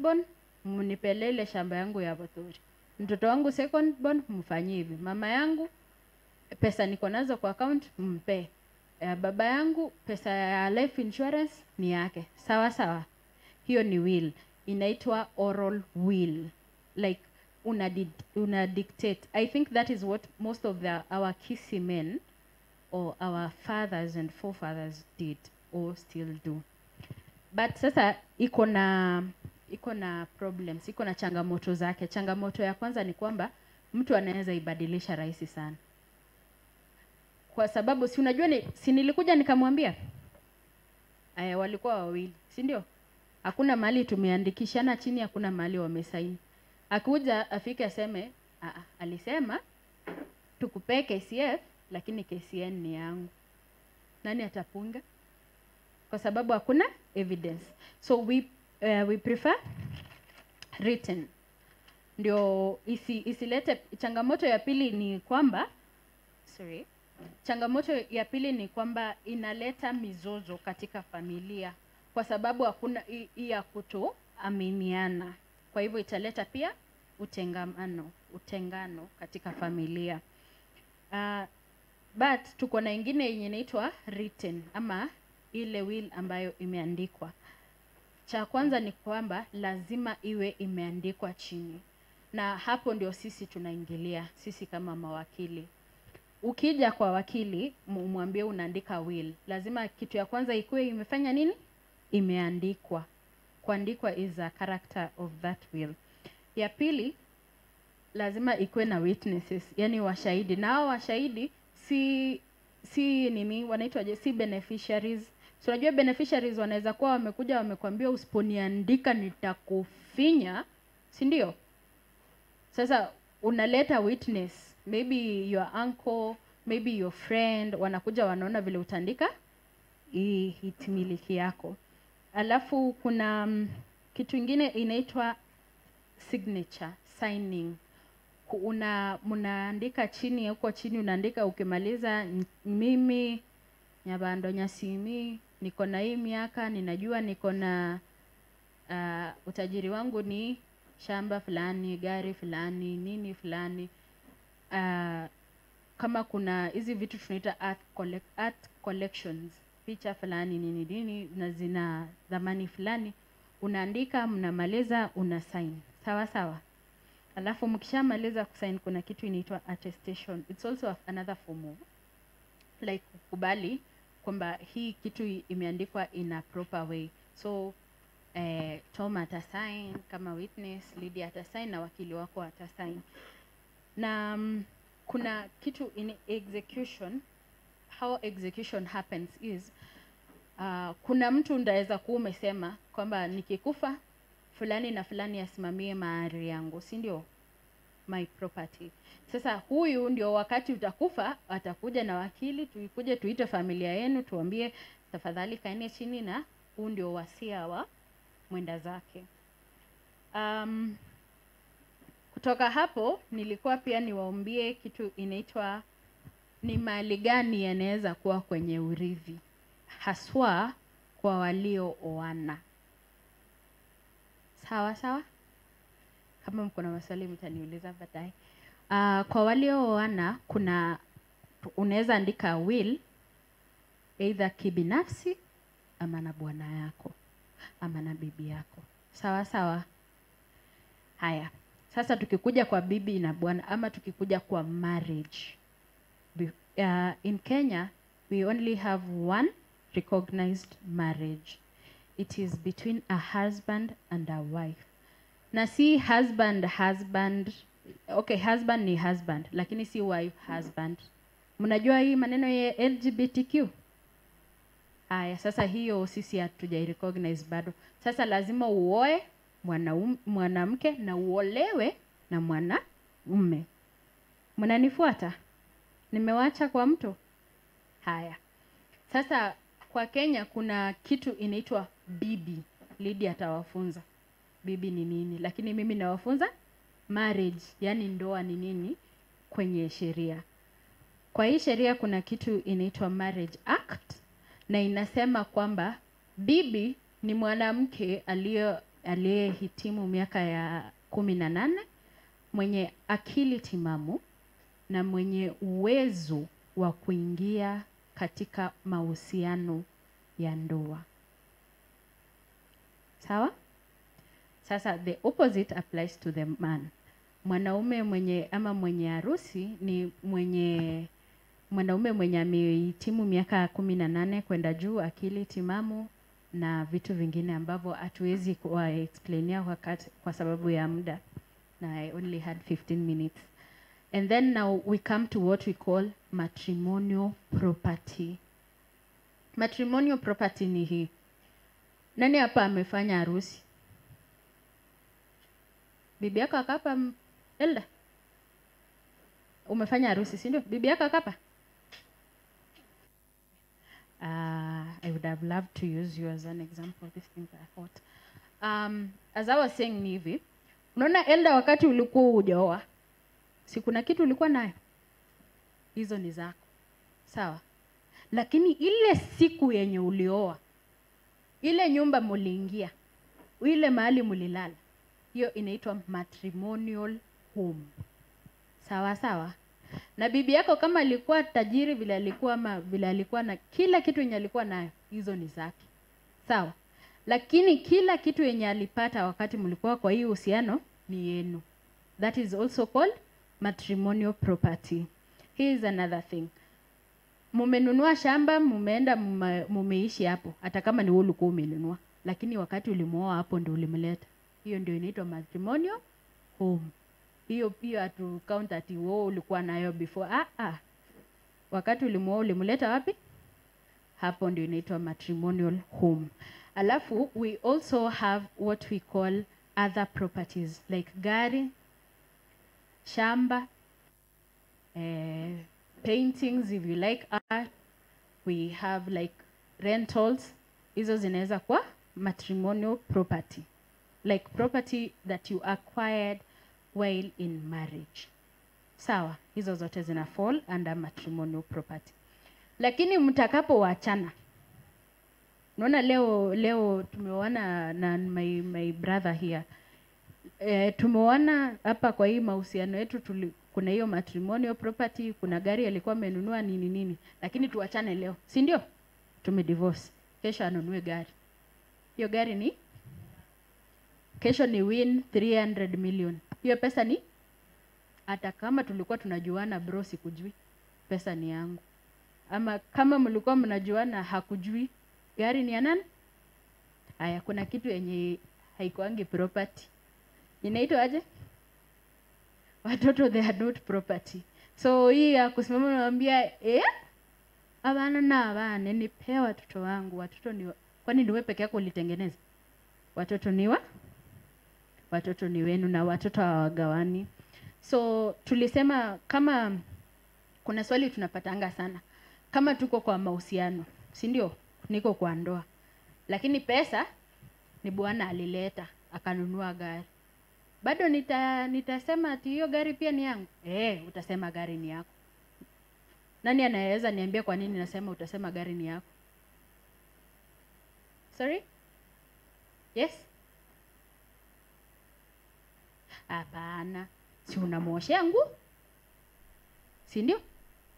born mnipelele shamba yangu ya Botori, mtoto wangu second born mfanyie hivi, mama yangu pesa niko nazo kwa account mpe, baba yangu pesa ya life insurance ni yake. Sawa sawa. Hiyo ni will, inaitwa oral will, like una dictate. I think that is what most of our Kisii men or our fathers and forefathers did or still do. But sasa iko na problems, iko na changamoto zake. Changamoto ya kwanza ni kwamba mtu anaweza ibadilisha rahisi sana, kwa sababu si unajua si nilikuja nikamwambia aya, walikuwa wawili, si ndio? Hakuna mahali tumeandikishana chini, hakuna mahali wamesaini. Akuja afike aseme, "Ah, alisema tukupee KCF lakini KCN ni yangu." Nani atapunga? Kwa sababu hakuna evidence. So we prefer written ndio isilete changamoto. Ya pili ni kwamba, sorry, changamoto ya pili ni kwamba inaleta mizozo katika familia kwa sababu hakuna hii ya kutoaminiana. Kwa hivyo italeta pia utengamano, utengano katika familia. But tuko na ingine yenye inaitwa written ama ile will ambayo imeandikwa. Cha kwanza ni kwamba lazima iwe imeandikwa chini, na hapo ndio sisi tunaingilia, sisi kama mawakili. Ukija kwa wakili umwambie unaandika will, lazima kitu ya kwanza ikuwe imefanya nini? Imeandikwa. Kuandikwa is a character of that will. Ya pili, lazima ikuwe na witnesses, yani washahidi. Na hao washahidi si nini, wanaitwaje, si beneficiaries. So unajua beneficiaries wanaweza kuwa wamekuja wamekwambia, "Usiponiandika nitakufinya," si ndio? Sasa unaleta witness, maybe your uncle, maybe your friend, wanakuja wanaona vile utaandika hii hitimiliki yako. Alafu kuna kitu ingine inaitwa signature, signing. Una mnaandika chini, huko chini unaandika, ukimaliza, "Mimi Nyabando Nyasimi niko na hii miaka, ninajua niko na utajiri wangu ni shamba fulani, gari fulani, nini fulani." Kama kuna hizi vitu tunaita art collections, picha fulani, nini nini, na zina dhamani fulani, unaandika, mnamaliza, una sign. Sawa sawa. Alafu mkishamaliza kusign, kuna kitu inaitwa attestation. It's also another form of like kukubali kwamba hii kitu imeandikwa in a proper way. So Tom atasign kama witness, Lydia atasign na wakili wako atasign. Na kuna kitu in execution. How execution happens is kuna mtu ndaweza kuwa umesema kwamba nikikufa fulani na fulani asimamie mahari yangu, si ndio? My property. Sasa huyu ndio wakati utakufa atakuja na wakili, tuikuje tuite familia yenu, tuambie, "Tafadhali kaeni chini na huu ndio wasia wa mwenda zake." Kutoka hapo nilikuwa pia niwaambie kitu inaitwa ni mali gani yanaweza kuwa kwenye urithi, haswa kwa waliooana. Sawa sawa. Kama mko na maswali mtaniuliza baadaye. Kwa waliooana kuna unaweza andika will either kibinafsi ama na bwana yako ama na bibi yako. Sawa sawa. Haya, sasa tukikuja kwa bibi na bwana ama tukikuja kwa marriage. In Kenya we only have one recognized marriage. It is between a husband and a wife. Na si husband husband, okay, husband ni husband, lakini si wife husband. Mnajua hii maneno ya LGBTQ? Haya, sasa hiyo sisi hatujai recognize bado. Sasa lazima uoe mwanamke na uolewe na mwanaume. Mnanifuata? Nimewacha kwa mtu? Haya. Sasa kwa Kenya kuna kitu inaitwa bibi. Lydia atawafunza bibi ni nini, lakini mimi nawafunza marriage, yani ndoa ni nini kwenye sheria. Kwa hii sheria kuna kitu inaitwa Marriage Act na inasema kwamba bibi ni mwanamke aliye aliyehitimu miaka ya 18, mwenye akili timamu na mwenye uwezo wa kuingia katika mahusiano ya ndoa. Sawa? Sasa the opposite applies to the man. Mwanaume mwenye ama mwenye harusi ni mwenye mwanaume mwenye amehitimu miaka 18 kwenda juu, akili timamu na vitu vingine ambavyo hatuwezi kuwa explainia wakati kwa sababu ya muda, na I only had 15 minutes. And then now we come to what we call matrimonial property. Matrimonial property ni hii. Nani hapa amefanya harusi? Bibi yako akapa? Elda? Umefanya harusi, si ndio? Bibi yako akapa? I would have loved to use you as an example. These things are hot. As I was saying ni hivi, unaona Elda, wakati ulikuwa hujaoa, si kuna kitu ulikuwa nayo? Hizo ni zako. Sawa? Lakini ile siku yenye ulioa, ile nyumba muliingia, ile mahali mulilala, hiyo inaitwa matrimonial home. Sawa sawa? Na bibi yako kama alikuwa tajiri vile alikuwa ama vile alikuwa na kila kitu yenye alikuwa nayo, hizo ni zake. Sawa? Lakini kila kitu yenye alipata wakati mlikuwa kwa hii uhusiano ni yenu. That is also called matrimonial property. Here is another thing. Mumenunua shamba, mumeenda mumeishi hapo, hata kama ni wewe ulikuwa umenunua, lakini wakati ulimuoa hapo ndio ulimleta. Hiyo ndio inaitwa matrimonial home. Hiyo pia hatu count ati wewe ulikuwa nayo before. Wakati ulimuoa ulimleta wapi? Hapo ndio inaitwa matrimonial home. Alafu we also have what we call other properties like gari, shamba, paintings if you like art. We have like rentals. Hizo zinaweza kuwa matrimonial property, like property that you acquired while in marriage. Sawa, hizo zote zina fall under matrimonial property. Lakini mtakapoachana, unaona leo tumeona na my brother here. Tumeona hapa kwa hii mahusiano yetu kuna hiyo matrimonial property, kuna gari alikuwa amenunua nini nini, lakini tuachane leo, si ndio? Tumedivorce. Kesho anunue gari. Hiyo gari ni kesho ni win 300 million. Hiyo pesa ni, hata kama tulikuwa tunajuana bro sikujui, pesa ni yangu. Ama kama mlikuwa mnajuana hakujui, gari ni ya nani? Haya, kuna kitu yenye haikuangi property. Inaitwa aje? Watoto, they are not property. So hii ya kusimama unawaambia, abana na abana, nipea watoto wangu. Watoto ni kwani ni wewe peke yako ulitengeneza? Watoto ni wa? Watoto ni wenu na watoto hawagawani. So tulisema kama kuna swali tunapatanga sana, kama tuko kwa mahusiano, si ndio? Niko kwa ndoa, lakini pesa ni bwana alileta akanunua gari, bado nitasema ati hiyo gari pia ni yangu? Utasema gari ni yako. Nani anaweza niambia kwa nini nasema utasema gari ni yako? Sorry? Yes? Hapana. Si unamuoshea nguo? Si ndio?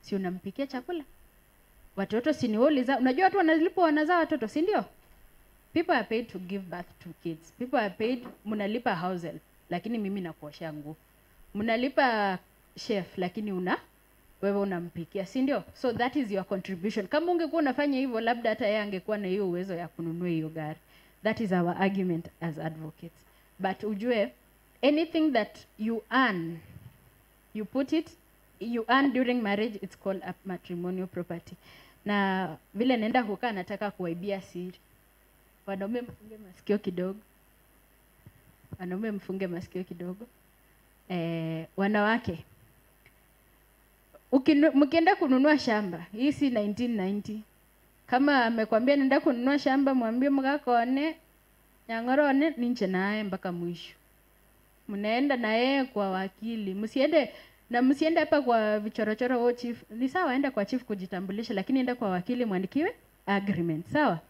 Si unampikia chakula? Watoto si ni wewe? Unajua watu wanalipwa wanazaa watoto, si ndio? People are paid to give birth to kids. People are paid, mnalipa house help, lakini mimi nakuoshea nguo. Mnalipa chef, lakini wewe unampikia, si ndio? So that is your contribution. Kama ungekuwa unafanya hivyo, labda hata yeye angekuwa na hiyo uwezo ya kununua hiyo gari. That is our argument as advocates. But ujue, anything that you earn, you put it, you earn during marriage, it's called a matrimonial property. Na vile naenda kukaa nataka kuwaibia siri. Wanaume mfunge masikio kidogo. Wanaume mfunge masikio kidogo. Wanawake, mkienda kununua shamba, hii si 1990. Kama amekwambia nenda kununua shamba, mwambie mkakone, nyangorone, ninche naye mpaka mwisho. Mnaenda na yeye kwa wakili. Msiende na msiende hapa kwa vichorochoro au chief. Ni sawa enda kwa chief kujitambulisha, lakini enda kwa wakili mwandikiwe agreement, sawa?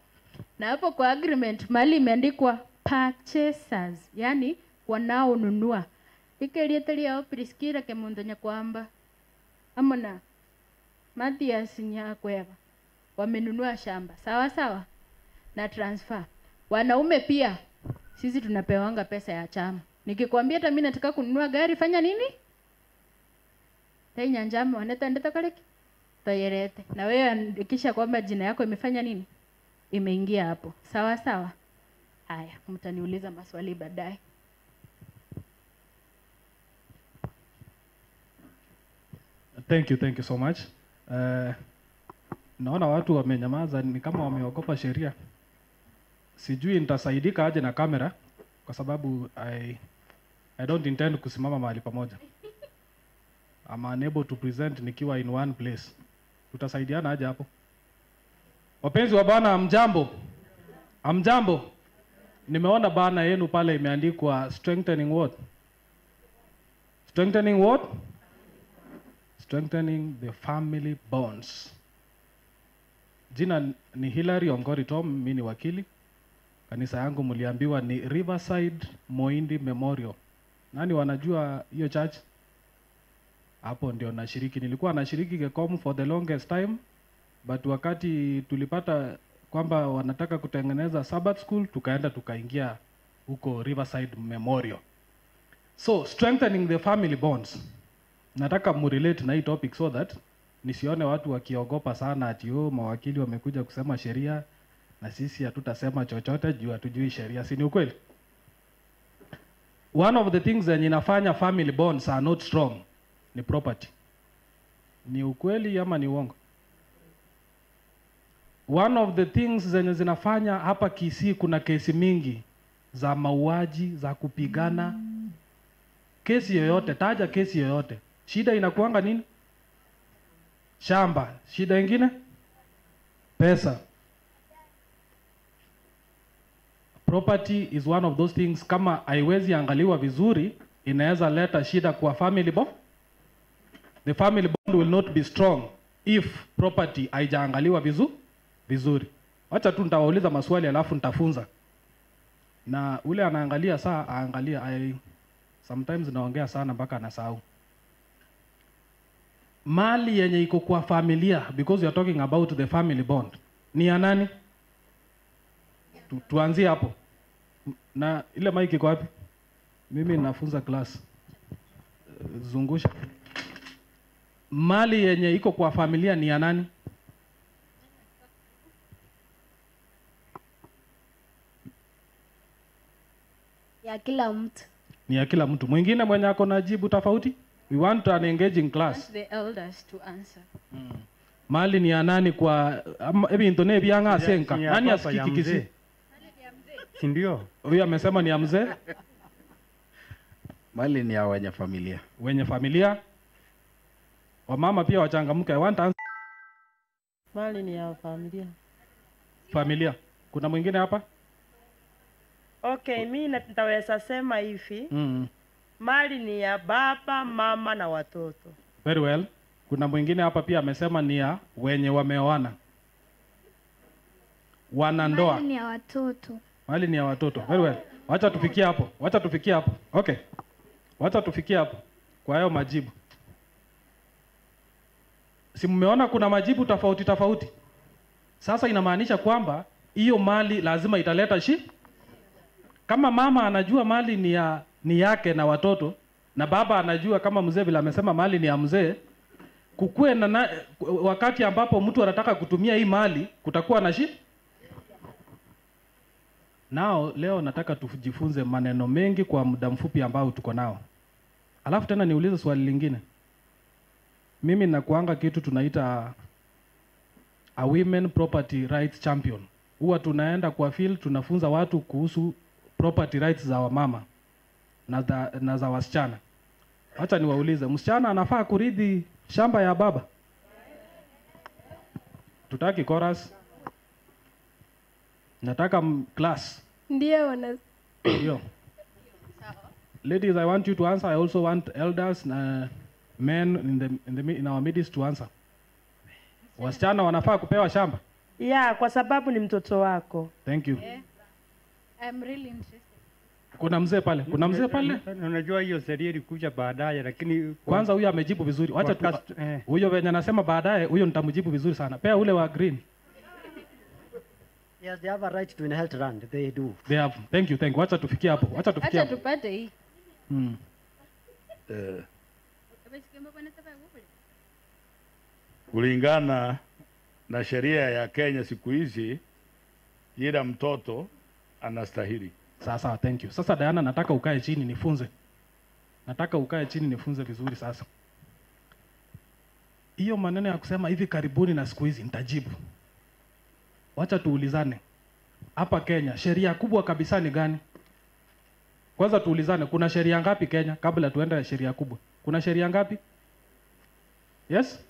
Na hapo kwa agreement mali imeandikwa Purchasers, yani wanaonunua. Ikelietalia Priskila Kemunto Nyakwamba amona Mathias Nyakweba wamenunua shamba. Sawa sawa? Na transfer. Wanaume pia sisi tunapewanga pesa ya chama. Nikikwambia hata mimi nataka kununua gari, fanya nini? Tainya njama waneta ndeta kaleki. Tayerete. Na wewe andikisha kwamba jina yako imefanya nini? Imeingia hapo. Sawa sawa? Haya, mtaniuliza maswali baadaye. Thank you so much. Naona watu wamenyamaza ni kama wameogopa sheria. Sijui nitasaidika aje na kamera kwa sababu I don't intend kusimama mahali pamoja. I'm unable to present nikiwa in one place. Tutasaidiana aje hapo? Wapenzi wa Bwana, amjambo. Amjambo. Nimeona bana yenu pale imeandikwa strengthening what? Strengthening what? Strengthening the family bonds. Jina ni Hilary Ongori Tom, mimi ni wakili. Kanisa yangu mliambiwa ni Riverside Moindi Memorial. Nani wanajua hiyo church? Hapo ndio nashiriki. Nilikuwa nashiriki Kekom for the longest time, but wakati tulipata kwamba wanataka kutengeneza Sabbath school, tukaenda tukaingia huko Riverside Memorial. So, strengthening the family bonds. Nataka murelate na hii topic so that nisione watu wakiogopa sana ati oh, mawakili wamekuja kusema sheria na sisi hatutasema chochote juu hatujui sheria. Si ni ukweli? One of the things zenye inafanya family bonds are not strong ni property. Ni ukweli ama ni uongo? One of the things zenye zinafanya hapa Kisii kuna kesi mingi za mauaji, za kupigana. Kesi yoyote, taja kesi yoyote. Shida inakuanga nini? Shamba. Shida ingine? Pesa. Property is one of those things kama haiwezi angaliwa vizuri inaweza leta shida kwa family bond. The family bond will not be strong if property haijaangaliwa vizuri. Wacha tu nitawauliza maswali alafu nitafunza. Na ule anaangalia saa aangalia. Sometimes naongea sana mpaka anasahau. Mali yenye iko kwa familia, because you are talking about the family bond, ni ya nani? Tuanzie hapo. Na ile mic iko wapi? Mimi nafunza class. Zungusha. Mali yenye iko kwa familia ni ya nani? Ya kila mtu. Ni ya kila mtu. Mwingine mwenye ako na jibu tofauti? We want an engaging class. Want the elders to answer. Mali ni ya nani kwa ebintu ne byanga senka? Nani asikiki Kisii? Si ndio? Huyu amesema ni ya mzee. Mali ni ya wenye familia. Wenye familia. Wamama pia wachangamke. I want answer. Mali ni ya familia. Familia. Kuna mwingine hapa? Okay, mimi nitaweza sema hivi. Mali ni ya baba, mama na watoto. Very well. Kuna mwingine hapa pia amesema ni ya wenye wameoana. Wanandoa. Mali ni ya watoto. Mali ni ya watoto. Very well. Wacha tufikie hapo. Wacha tufikie hapo. Okay. Wacha tufikie hapo. Kwa hayo majibu. Si mmeona kuna majibu tofauti tofauti? Sasa inamaanisha kwamba hiyo mali lazima italeta shi. Kama mama anajua mali ni yake na watoto, na baba anajua kama mzee vile amesema mali ni ya mzee, kukue na wakati ambapo mtu anataka kutumia hii mali kutakuwa na shi. Nao leo nataka tujifunze maneno mengi kwa muda mfupi ambao tuko nao. Alafu tena niulize swali lingine. Mimi nakuanga kitu tunaita a women property rights champion. Huwa tunaenda kwa field tunafunza watu kuhusu property rights za wamama na za wasichana. Acha niwaulize, msichana anafaa kurithi shamba ya baba? Tutaki chorus. Nataka class. Ndio wana. Ndio. Ladies, I want you to answer. I also want elders na men in our midst to answer. Wasichana wanafaa kupewa shamba? Yeah, kwa sababu ni mtoto wako. Thank you. Yeah. I'm really interested. Kuna mzee pale, kuna mzee pale. Unajua hiyo sheria ilikuja baadaye, lakini kwanza huyo amejibu vizuri. Wacha tu huyo venye anasema baadaye, huyo nitamjibu vizuri sana. Pea ule wa green. Yes, they have a right to inherit land. They do. They have. Thank you, thank you. Wacha tufikie hapo. Wacha tufikie hapo. Acha tupate hii. Kulingana na sheria ya Kenya siku hizi, kila mtoto anastahili. Sasa, thank you. Sasa Diana, nataka ukae chini nifunze. Nataka ukae chini nifunze vizuri sasa. Hiyo maneno ya kusema hivi karibuni na siku hizi nitajibu. Wacha tuulizane. Hapa Kenya sheria kubwa kabisa ni gani? Kwanza tuulizane, kuna sheria ngapi Kenya kabla tuende sheria kubwa? Kuna sheria ngapi? Yes?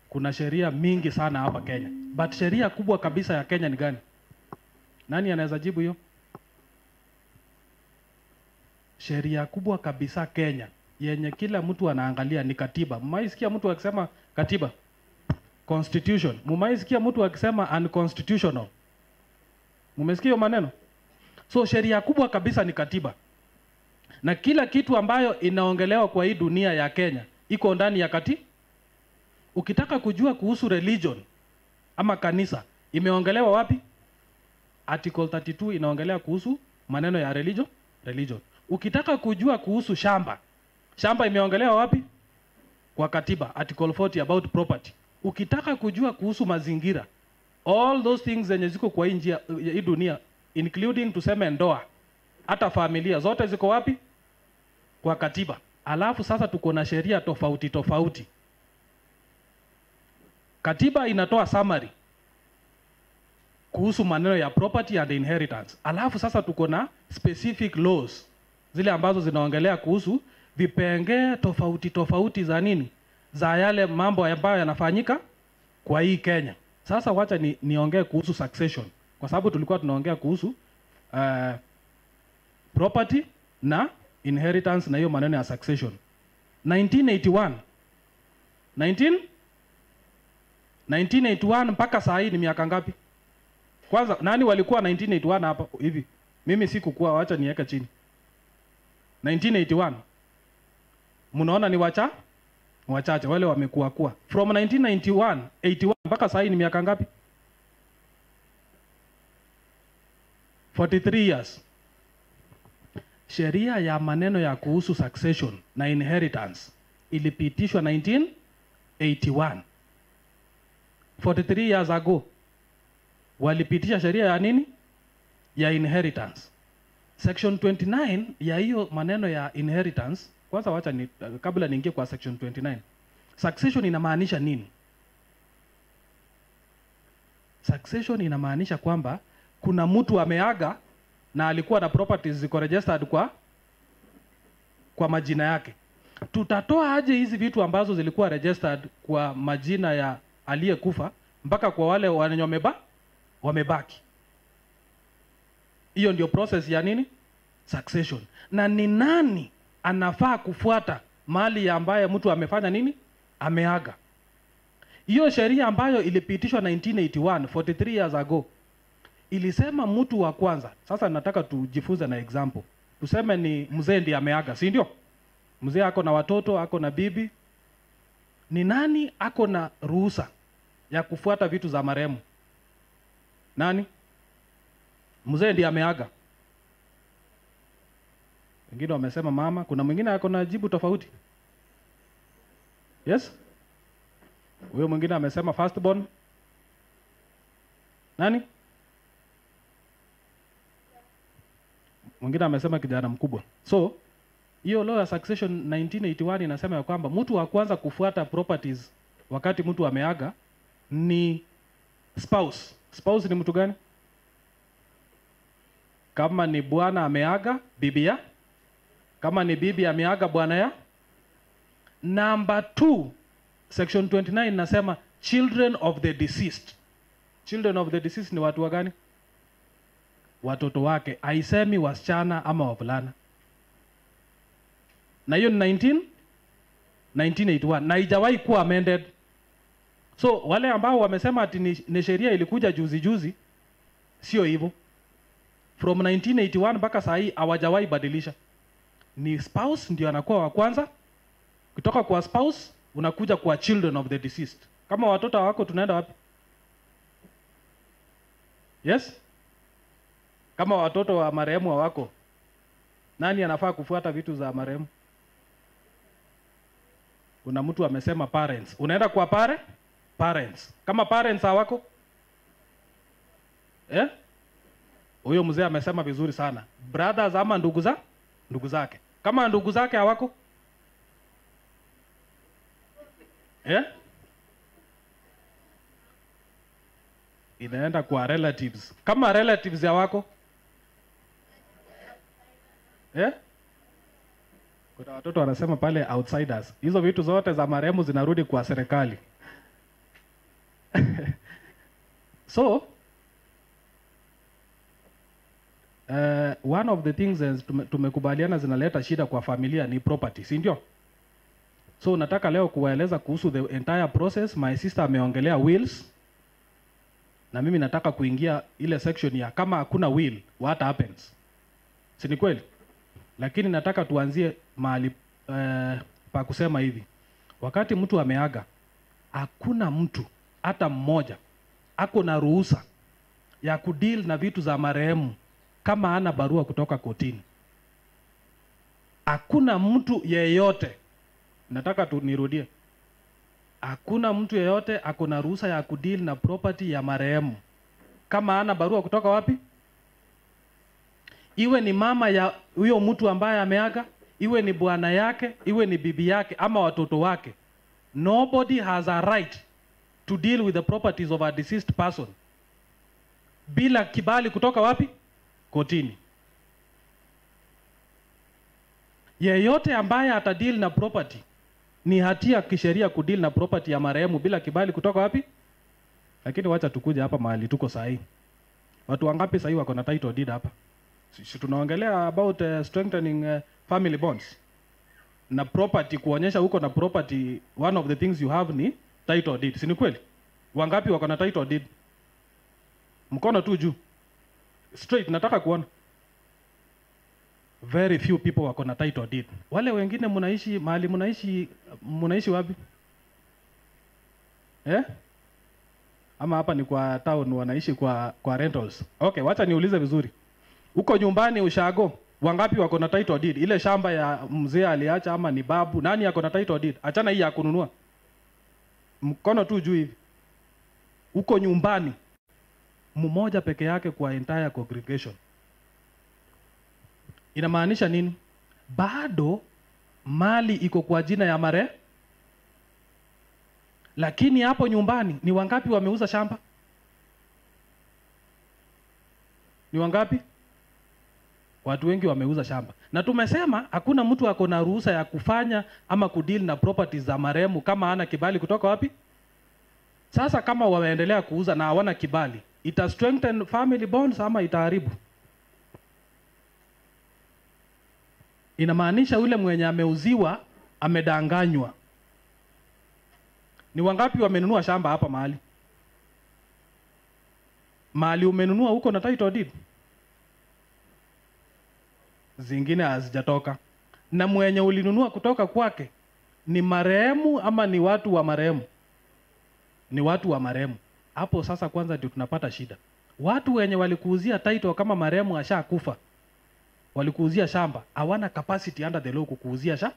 Kuna sheria mingi sana hapa Kenya. But sheria kubwa kabisa ya Kenya ni gani? Nani anaweza jibu hiyo? Sheria kubwa kabisa Kenya yenye kila mtu anaangalia ni katiba. Mmaisikia mtu akisema katiba? Constitution. Mmaisikia mtu akisema unconstitutional? Mmesikia hiyo maneno? So sheria kubwa kabisa ni katiba. Na kila kitu ambayo inaongelewa kwa hii dunia ya Kenya iko ndani ya katiba. Ukitaka kujua kuhusu religion ama kanisa, imeongelewa wapi? Article 32 inaongelea kuhusu maneno ya religion. Ukitaka kujua kuhusu shamba, shamba imeongelewa wapi? Kwa katiba, Article 40 about property. Ukitaka kujua kuhusu mazingira, all those things zenye ziko kwa hii njia, hii dunia, including tuseme ndoa, hata familia, zote ziko wapi? Kwa katiba. Alafu sasa tuko na sheria tofauti tofauti. Katiba inatoa summary kuhusu maneno ya property and inheritance. Alafu sasa tuko na specific laws, zile ambazo zinaongelea kuhusu vipengee tofauti tofauti za nini? Za yale mambo ambayo yanafanyika kwa hii Kenya. Sasa wacha niongee kuhusu succession, kwa sababu tulikuwa tunaongea kuhusu property na inheritance na hiyo maneno ya succession. 1981 1981 mpaka saa hii ni miaka ngapi? Kwanza nani walikuwa 1981 hapa hivi? Mimi sikukuwa, wacha niweke chini. 1981. Mnaona ni wachache wale wamekuwa kuwa. From 1991 81 mpaka saa hii ni miaka ngapi? 43 years. Sheria ya maneno ya kuhusu succession na inheritance ilipitishwa 1981. 43 years ago walipitisha sheria ya nini? Ya inheritance. Section 29 ya hiyo maneno ya inheritance. Kwanza wacha ni, kabla niingie kwa section 29. Succession inamaanisha nini? Succession inamaanisha kwamba kuna mtu ameaga na alikuwa na properties ziko registered kwa majina yake. Tutatoa aje hizi vitu ambazo zilikuwa registered kwa majina ya aliyekufa mpaka kwa wale wenye wamebaki? Hiyo ndio process ya nini? Succession. Na ni nani anafaa kufuata mali ambaye mtu amefanya nini? Ameaga. Hiyo sheria ambayo ilipitishwa 1981, 43 years ago, ilisema mtu wa kwanza. Sasa nataka tujifunze na example. Tuseme ni mzee ndiye ameaga, si ndio? Mzee ako na watoto, ako na bibi. Ni nani ako na ruhusa ya kufuata vitu za marehemu? Nani? Mzee ndiye ameaga. Wengine wamesema mama, kuna mwingine ako na jibu tofauti. Yes? Huyo mwingine amesema firstborn. Nani? Mwingine amesema kijana mkubwa. So, hiyo law ya succession 1981 inasema ya kwamba mtu wa kwanza kufuata properties wakati mtu ameaga ni spouse. Spouse ni mtu gani? Kama ni bwana ameaga, bibi ya. Kama ni bibi ameaga, bwana ya. Number 2, section 29 inasema children of the deceased. Children of the deceased ni watu wa gani? Watoto wake. Haisemi wasichana ama wavulana. Na hiyo ni 1981 na haijawahi kuwa amended. So wale ambao wamesema ati ni sheria ilikuja juzi juzi, sio hivyo. From 1981 mpaka saa hii hawajawahi badilisha. Ni spouse ndio anakuwa wa kwanza. Kutoka kwa spouse unakuja kwa children of the deceased. Kama watoto wako tunaenda wapi? Yes? Kama watoto wa marehemu hawako, nani anafaa kufuata vitu za marehemu? Kuna mtu amesema parents. Unaenda kwa parents. Kama parents hawako? Eh? Huyo mzee amesema vizuri sana. Brothers ama ndugu zake. Kama ndugu zake hawako? Eh? Inaenda kwa relatives. Kama relatives hawako? Eh? Kuna watoto wanasema pale outsiders. Hizo vitu zote za marehemu zinarudi kwa serikali. So, one of the things tumekubaliana zinaleta shida kwa familia ni property, si ndio? So nataka leo kuwaeleza kuhusu the entire process. My sister ameongelea wills. Na mimi nataka kuingia ile section ya kama hakuna will, what happens? Si ni kweli? Lakini nataka tuanzie mahali pa kusema hivi. Wakati mtu ameaga, hakuna mtu hata mmoja ako na ruhusa ya kudeal na vitu za marehemu kama hana barua kutoka kotini. Hakuna mtu yeyote, nataka tu nirudie, hakuna mtu yeyote ako na ruhusa ya kudeal na property ya marehemu kama hana barua kutoka wapi? Iwe ni mama ya huyo mtu ambaye ameaga, iwe ni bwana yake, iwe ni bibi yake ama watoto wake. Nobody has a right to deal with the properties of a deceased person bila kibali kutoka wapi? Kotini. Yeyote ambaye atadeal na property, ni hatia kisheria kudeal na property ya marehemu bila kibali kutoka wapi? Lakini wacha tukuje hapa mahali tuko sahi. Watu wangapi sahi wako na title deed hapa? Si tunaongelea about strengthening family bonds na property, kuonyesha huko na property, one of the things you have ni title deed. Si ni kweli? Wangapi wako na title deed? Mkono tu juu. Straight, nataka kuona. Very few people wako na title deed. Wale wengine mnaishi mahali, mnaishi wapi? Eh? Ama hapa ni kwa town wanaishi kwa rentals. Okay, wacha niulize vizuri. Huko nyumbani ushago, wangapi wako na title deed? Ile shamba ya mzee aliacha ama ni babu, nani yako na title deed? Achana hii ya kununua. Mkono tu juu hivi. Huko nyumbani mmoja peke yake kwa entire congregation. Inamaanisha nini? Bado mali iko kwa jina ya mare. Lakini hapo nyumbani ni wangapi wameuza shamba? Ni wangapi? Watu wengi wameuza shamba. Na tumesema hakuna mtu ako na ruhusa ya kufanya ama kudeal na properties za marehemu kama hana kibali kutoka wapi? Sasa kama wameendelea kuuza na hawana kibali, ita strengthen family bonds ama itaharibu? Inamaanisha yule mwenye ameuziwa amedanganywa. Ni wangapi wamenunua shamba hapa mahali? Mahali umenunua huko na title deed? Zingine hazijatoka. Na mwenye ulinunua kutoka kwake ni marehemu ama ni watu wa marehemu? Ni watu wa marehemu. Hapo sasa kwanza ndio tunapata shida. Watu wenye walikuuzia title kama marehemu ashakufa, walikuuzia shamba, hawana capacity under the law kukuuzia shamba.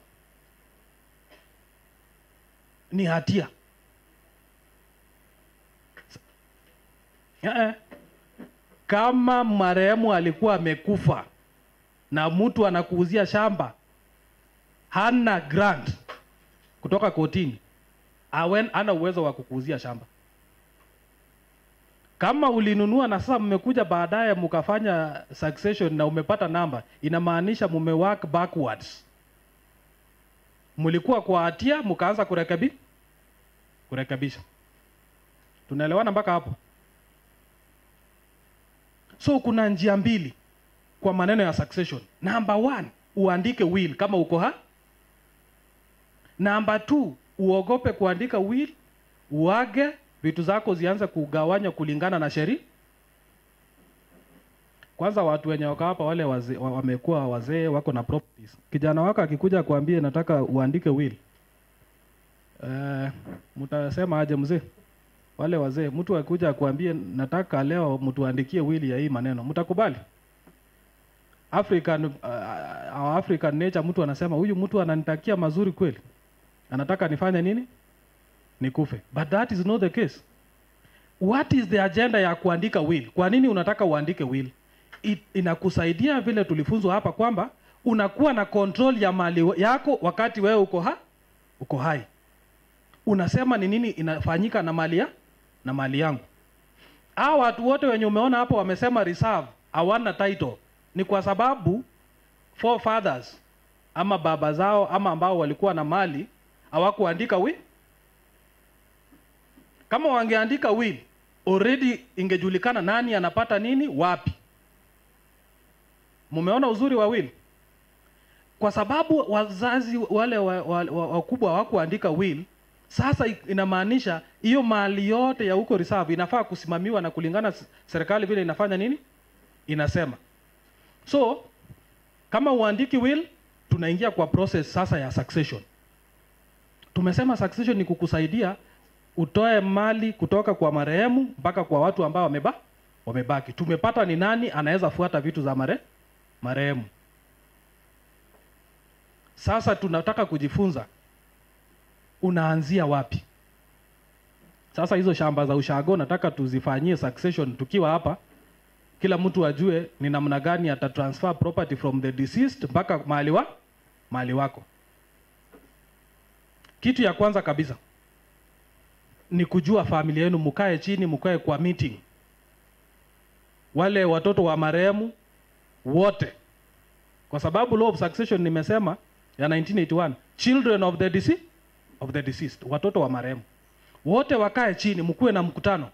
Ni hatia. Kama marehemu alikuwa amekufa na mtu anakuuzia shamba, hana grant kutoka kotini, hana uwezo wa kukuuzia shamba. Kama ulinunua na sasa mmekuja baadaye mkafanya succession na umepata namba, inamaanisha mume work backwards. Mlikuwa kwa hatia mkaanza kurekebisha. Tunaelewana mpaka hapo? So kuna njia mbili kwa maneno ya succession. Number 1, uandike will kama uko ha. Number 2, uogope kuandika will, uage vitu zako zianze kugawanywa kulingana na sheria. Kwanza watu wenye wako hapa wale wazee, wamekuwa wazee wako na properties. Kijana wako akikuja kuambie nataka uandike will, mtasema aje mzee? Wale wazee, mtu akikuja kuambie nataka leo mtuandikie will ya hii maneno, mtakubali? African, our African nature, mtu anasema huyu mtu ananitakia mazuri kweli, anataka nifanye nini? Nikufe. But that is not the case. What is the agenda ya kuandika will? Kwa nini unataka uandike will? Inakusaidia vile tulifunzwa hapa kwamba unakuwa na control ya mali yako wakati wewe uko hai. Unasema ni nini inafanyika na mali na mali yangu. Hawa watu wote wenye umeona hapo wamesema reserve, hawana title. Ni kwa sababu forefathers ama baba zao ama ambao walikuwa na mali hawakuandika will. Kama wangeandika will, already ingejulikana nani anapata nini wapi. Mumeona uzuri wa will? Kwa sababu wazazi wale wakubwa hawakuandika will, sasa inamaanisha hiyo mali yote ya huko reserve inafaa kusimamiwa na kulingana serikali vile inafanya nini? Inasema. So, kama uandiki will, tunaingia kwa process sasa ya succession. Tumesema succession ni kukusaidia utoe mali kutoka kwa marehemu mpaka kwa watu ambao wamebaki. Tumepata ni nani anaweza fuata vitu za marehemu. Sasa tunataka kujifunza unaanzia wapi. Sasa hizo shamba za ushago nataka tuzifanyie succession tukiwa hapa. Kila mtu ajue ni namna gani ata transfer property from the deceased mpaka mahali wako. Kitu ya kwanza kabisa ni kujua familia yenu, mkae chini, mkae kwa meeting. Wale watoto wa marehemu wote. Kwa sababu law of succession nimesema ya 1981, children of the deceased, watoto wa marehemu wote wakae chini, mkuwe na mkutano.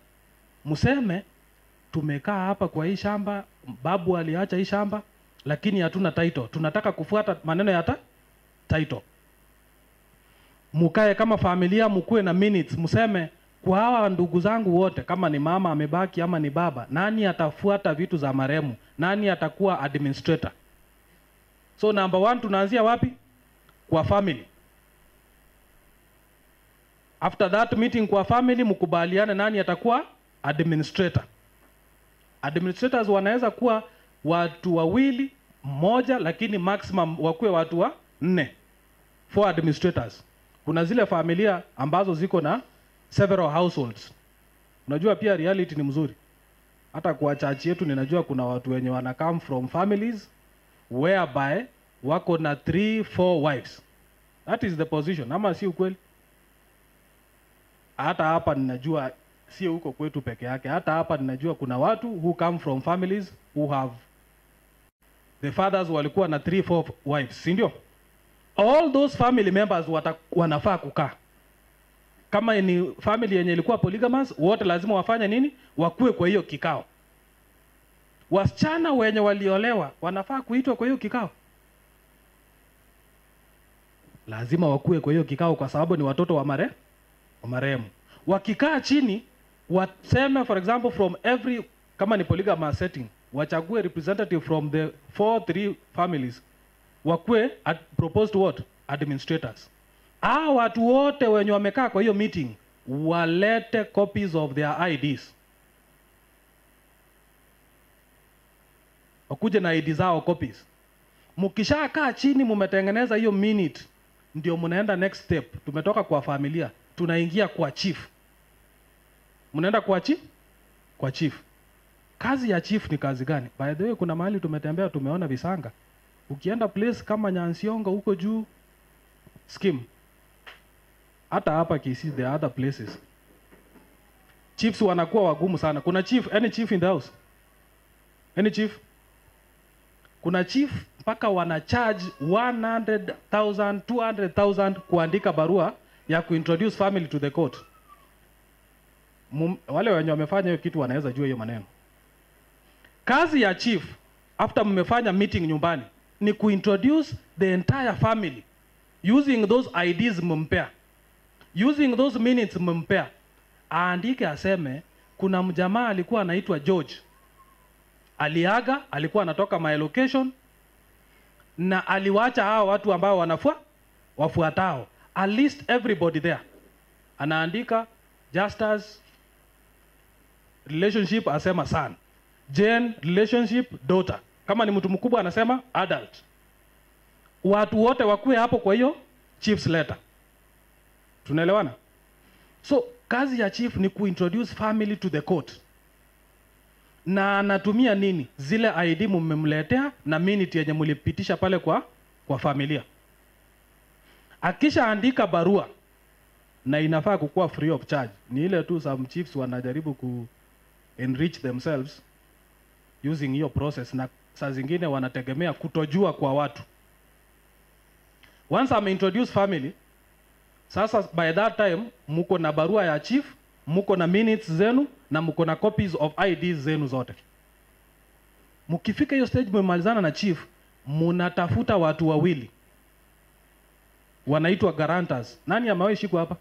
Mseme tumekaa hapa kwa hii shamba, babu aliacha hii shamba, lakini hatuna title. Tunataka kufuata maneno ya title. Mukae kama familia, mkuwe na minutes, mseme kwa hawa ndugu zangu wote, kama ni mama amebaki ama ni baba, nani atafuata vitu za marehemu? Nani atakuwa administrator? So number 1 tunaanzia wapi? Kwa family. After that meeting kwa family, mkubaliane nani atakuwa administrator. Administrators wanaweza kuwa watu wawili, mmoja, lakini maximum wakuwe watu wa 4. 4 administrators. Kuna zile familia ambazo ziko na several households. Unajua pia reality ni mzuri. Hata kwa church yetu ninajua kuna watu wenye wana come from families whereby wako na 3, 4 wives. That is the position. Ama si ukweli? Hata hapa ninajua, si huko kwetu peke yake. Hata hapa ninajua kuna watu who come from families who have the fathers walikuwa na 3, 4 wives, si ndio? All those family members wanafaa kukaa. Kama ni family yenye ilikuwa polygamous, wote lazima wafanye nini? Wakue kwa hiyo kikao. Wasichana wenye waliolewa wanafaa kuitwa kwa hiyo kikao. Lazima wakue kwa hiyo kikao kwa sababu ni watoto wa marehemu. Wakikaa chini, waseme for example from every, kama ni polygamous setting, wachague representative from the 4, 3 families. Wakue proposed what? Administrators. Hawa watu wote wenye wamekaa kwa hiyo meeting walete copies of their IDs. Wakuje na ID zao copies. Mkishakaa chini mmetengeneza hiyo minute, ndio mnaenda next step. Tumetoka kwa familia, tunaingia kwa chief. Mnaenda kwa chief? Kwa chief. Kazi ya chief ni kazi gani? By the way, kuna mahali tumetembea tumeona visanga. Ukienda place kama Nyansiongo huko juu, scheme. Hata hapa Kisii, there are other places. Chiefs wanakuwa wagumu sana. Kuna chief, any chief in the house? Any chief? Kuna chief mpaka wana charge 100,000, 200,000 kuandika barua ya kuintroduce family to the court. Wale wenye wamefanya hiyo kitu wanaweza jua hiyo maneno. Kazi ya chief after mmefanya meeting nyumbani ni kuintroduce the entire family using those IDs mmempea, using those minutes mmempea. Aandike aseme kuna mjamaa alikuwa anaitwa George, Aliaga, alikuwa anatoka my location na aliwacha hawa watu ambao wafuatao. At least everybody there. Anaandika Justus relationship asema son. Jane relationship daughter. Kama ni mtu mkubwa anasema adult. Watu wote wakue hapo kwa hiyo chief's letter. Tunaelewana? So kazi ya chief ni kuintroduce family to the court. Na anatumia nini? Zile ID mmemletea na minute yenye mlipitisha pale kwa familia. Akishaandika barua, na inafaa kukuwa free of charge. Ni ile tu some chiefs wanajaribu ku enrich themselves using hiyo process, na saa zingine wanategemea kutojua kwa watu. Once I'm introduce family, sasa by that time muko na barua ya chief, muko na minutes zenu na muko na copies of IDs zenu zote. Mukifika hiyo stage mmemalizana na chief, munatafuta watu wawili wanaitwa guarantors. Nani amewahi shikwa hapa?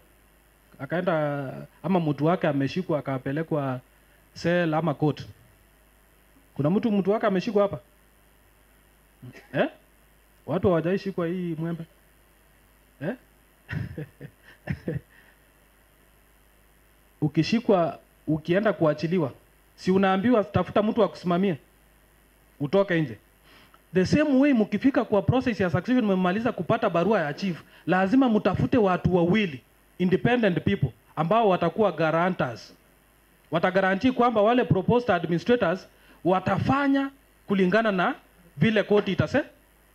Akaenda ama mtu wake ameshikwa akapelekwa cell ama court. Kuna mtu wake ameshikwa hapa? Eh? Watu hawajaishikwa hii Mwembe? Eh? Ukishikwa ukienda kuachiliwa, si unaambiwa tafuta mtu akusimamie utoke nje? The same way mkifika kwa process ya succession, mmemaliza kupata barua ya chief, lazima mtafute watu wawili independent people ambao watakuwa guarantors. Watagarantii kwamba wale proposed administrators watafanya kulingana na vile koti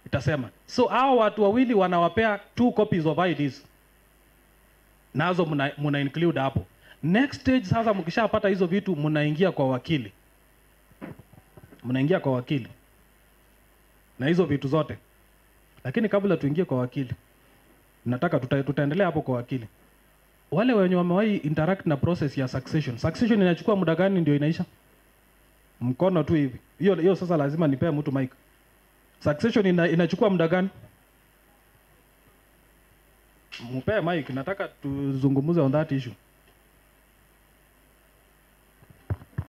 itasema. So hao watu wawili wanawapea 2 copies of IDs. Nazo muna include hapo. Next stage sasa mkishapata hizo vitu mnaingia kwa wakili. Mnaingia kwa wakili na hizo vitu zote. Lakini kabla tuingie kwa wakili, nataka tutaendelea hapo kwa wakili. Wale wenye wamewahi interact na process ya succession. Succession inachukua muda gani ndio inaisha? Mkono tu hivi. Hiyo sasa lazima nipee mtu mic. Succession inachukua muda gani? Mupee mic, nataka tuzungumze on that issue.